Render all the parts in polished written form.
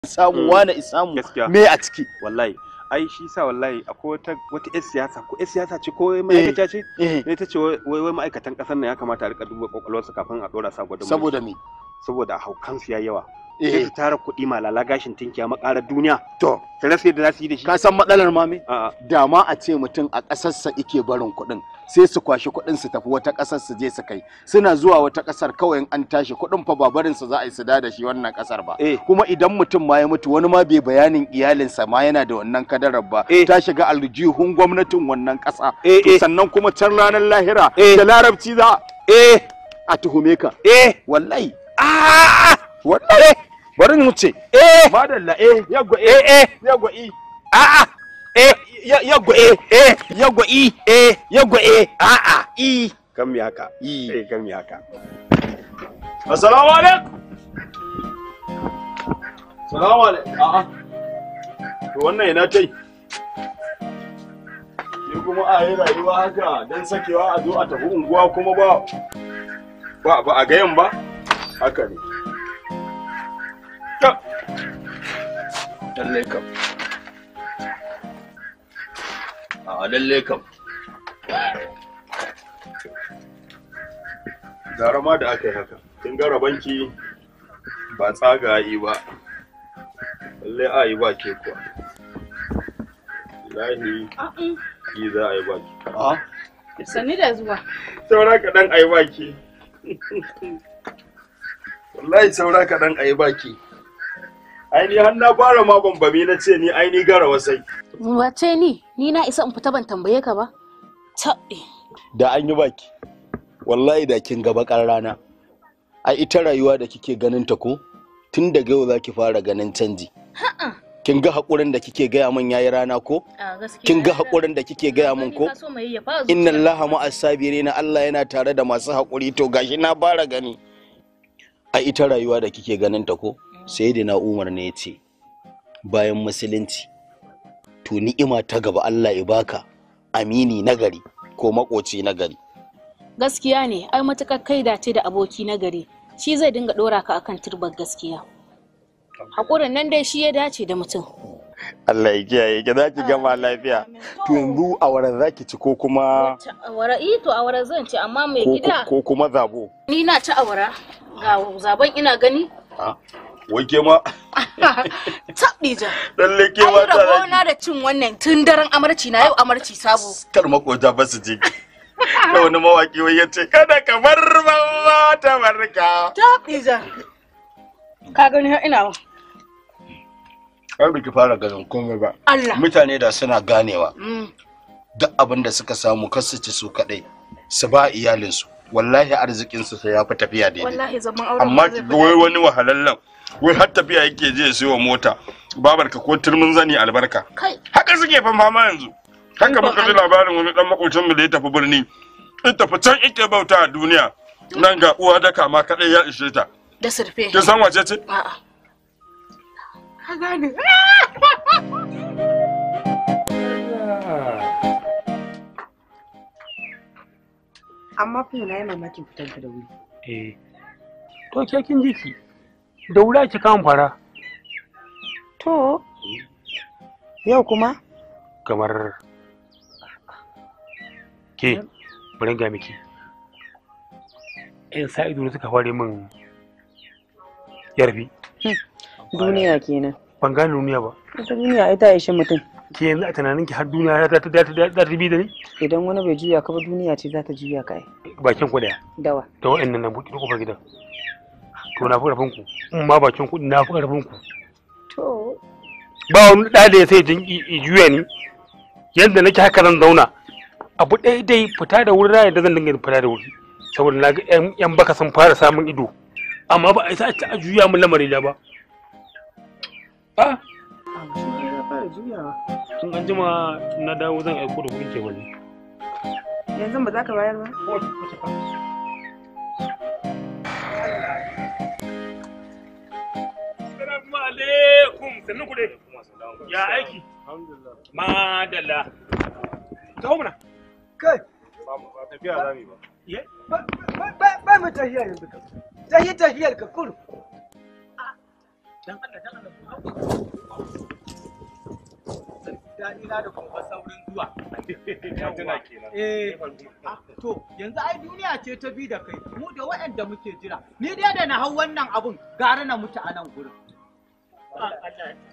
Samu wani isamu me a ciki? Wallahi ai shi sa wallahi akwai wata wata siyasa ko siyasa ce ko ma'aikata ce ne ta ce wai wai ma'aikatan kasar nan ya kamata a rika duba kokolwarsu kafin a dora sa gwadon. Saboda me? Saboda haukan su yayi yawa. Sai su tara kuɗi malala gashin tinkiya makarar duniya. To su rasa yadda za su yi da shi. Ka san matsalar ma me? Da ma a ce mutum a ƙasarsa ike barin kuɗin, sai su kwashi kuɗin su tafi wata ƙasar su je su kai. Suna zuwa wata ƙasar kawai in an tashi kuɗin fa ba barin su za a yi su da shi wannan ƙasar ba. Kuma idan mutum ma ya mutu wani ma bai bayanin iyalinsa ma yana da wannan kadarar ba. Ta shiga aljihun gwamnatin wannan ƙasa. To sannan kuma can ranar lahira da larabci za a tuhume ka. Wallahi. Wallahi. Bari mu ce madalla yagwa yagwa i a a yagwa yagwa i yagwa a a i kan mi haka kan mi haka. Assalamu alaikum. Assalamu alaikum. A a to wannan ina tai ke kuma a yi rayuwa haka dan sakewa a zo a tafi unguwa kuma ba ba a gayan ba haka ne. Lalle kam. A lalle kam. Gara ma da aka yi haka. Kin ga rabanki ba tsaga yi ba. Lalle a yi ba ke kuwa. Wallahi ki za a yi ba ki. Sani da zuwa. Saura kaɗan a yi ba ki. Wallahi saura kaɗan a yi ba ki. Ai ni har na fara ma bambami na ce ni ai ni gara wasai. Wace ni? Ni na isa in fita ban tambaye ka ba. Tabe. Da an yi baki. Wallahi da kin ga bakar rana. Ai ita rayuwa da kike ganin ta ko tun daga yau zaki fara ganin canji. Kin ga hakurin da kike gaya min yayi rana ko? Kin ga hakurin da kike gaya min ko? Inna Allaha ma'as sabirin, Allah yana tare da masu hakuri, to gashi na fara gani. Ai ita rayuwa da kike ganin ta ko? Sayyidina Umar ne ya ce bayan musulunci to ni'ima ta gaba Allah ya baka amini nagari ko makoci nagari. Gaskiya ne, ai matukar kai dace da aboki nagari shi zai dinga dora ka akan turbar gaskiya. Hakurin nan dai shi ya dace da mutum. Allah ya kiyaye ki, zaki gama lafiya. To yanzu awara zaki ci ko kuma awara? Eh to awara zan ci, amma mai gida ko kuma zabo? Ni na ci awara, ga zaban ina gani. Wai ke ma? Tabdija. Lalle ke ma ta rabo na da cin wannan tun daren amarci na yau amarci sabo. Kar makota ba su ji. Da wani mawaki wai ya ce kada ka bar mamma ta barka. Tabdija. Ka gani har ina ba. Ai biki fara ganin komai ba. Allah. Mutane da suna ganewa. Duk abin da suka samu kar su ci su kadai. Su ba iyalinsu. Wallahi arzikinsu sai ya fi tafiya daidai. Wallahi zaman auren. Amma ki ga wai wani wahalallan wai har tafiya yake je ya sayo mota babarka ko turmin zani albarka. Haka suke fa fama yanzu. Haka muka ji labarin wani dan makocin mu da ya tafi birni. In tafi can yake bauta a duniya. Nan ga uwa daka ma kadai ya ishe ta. Da surfe. Kin san wace ce? A'a. Ka gane. Amma fa na yi mamakin fitar ka da wuri. Eh. To ke kin ji ki. Da wuri ake kama fara. To. Yau kuma? Kamar ke bari ga miki. Ƴan sa ido suka fare min yarfi. Duniya kenan. Ban gane duniya ba. Ita duniya ai ta ishe mutum. Ke yanzu a tunanin ki har duniya za ta bi da ni? Idan wani bai juya ka ba duniya ce za ta juya ka ai. Bakin ku daya. Dawa. Da wa'annan nan buɗe kofar gidan. To na fi ƙarfin ku. In ma bakin ku na fi ƙarfin ku. To. Ba wani ɗa da ya sai juya ni. Yadda nake haka zan zauna. Abu ɗaya dai fita da wuri na yadda zan dinga fita da wuri. Saboda na ga ƴan baka sun fara samun ido. Amma ba a isa a juya min lamarin da ba. Ah. Tun an jima na dawo zan aiko da kuɗin cefane. Yanzu ba za ka bayar ba? Assalamu alaikum. Sannu ku dai. Ya aiki? Madalla. Taho mana. Kai. Ba tafiya za mu yi ba. Ba mu tafiya yanzu ka. Tahi tahiyar ka kuru. Dan Allah dan Allah. Daɗi na da kuma saurin zuwa. Tana kenan. Eh, to yanzu ai duniya ce ta bi da kai, mu da waɗanda muke jira. Ni dai da na hau wannan abun gara na mutu a nan gurin.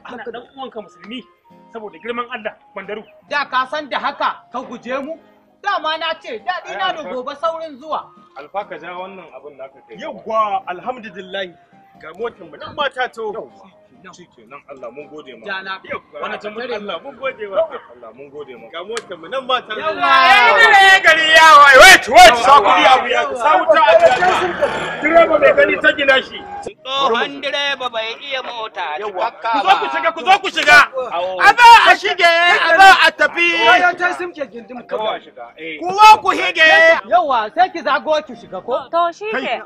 Allah, dan uwanka musulmi saboda girman Allah bandaru. Da ka san da haka ka guje mu? Dama na ce daɗi na da gobe saurin zuwa. Alfa ka ja wannan abun naka kai. Yawwa, alhamdulillah. Ga motar mu nan mata to. Shikenan Allah mun gode ma. Jana. Wannan can mun Allah mun gode ma. Allah mun gode ma. Ga motar mu nan mata. Yawwa. Gari ya wai wait wait sa kudi abu ya sa wuta a biya. Direba mai gani ta gina shi. Tsohon direba bai iya mota cikakka Ku ba. zo ku shiga ku zo ku shiga. A zo a shige a zo a tafi. Bayan ta simke gindin kawai. Ku zo ku hige. Yawwa, sai ki zago ki shiga ko? To shi ke.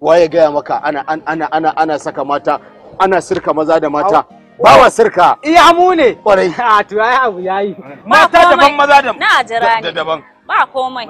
Waye gaya maka ana ana ana ana saka mata ana sirka maza da mata ba wa sirka. Iya mu ne. Kwarai. A to ai abu yayi. Mata daban maza Na jira Da ne. daban. Ba komai.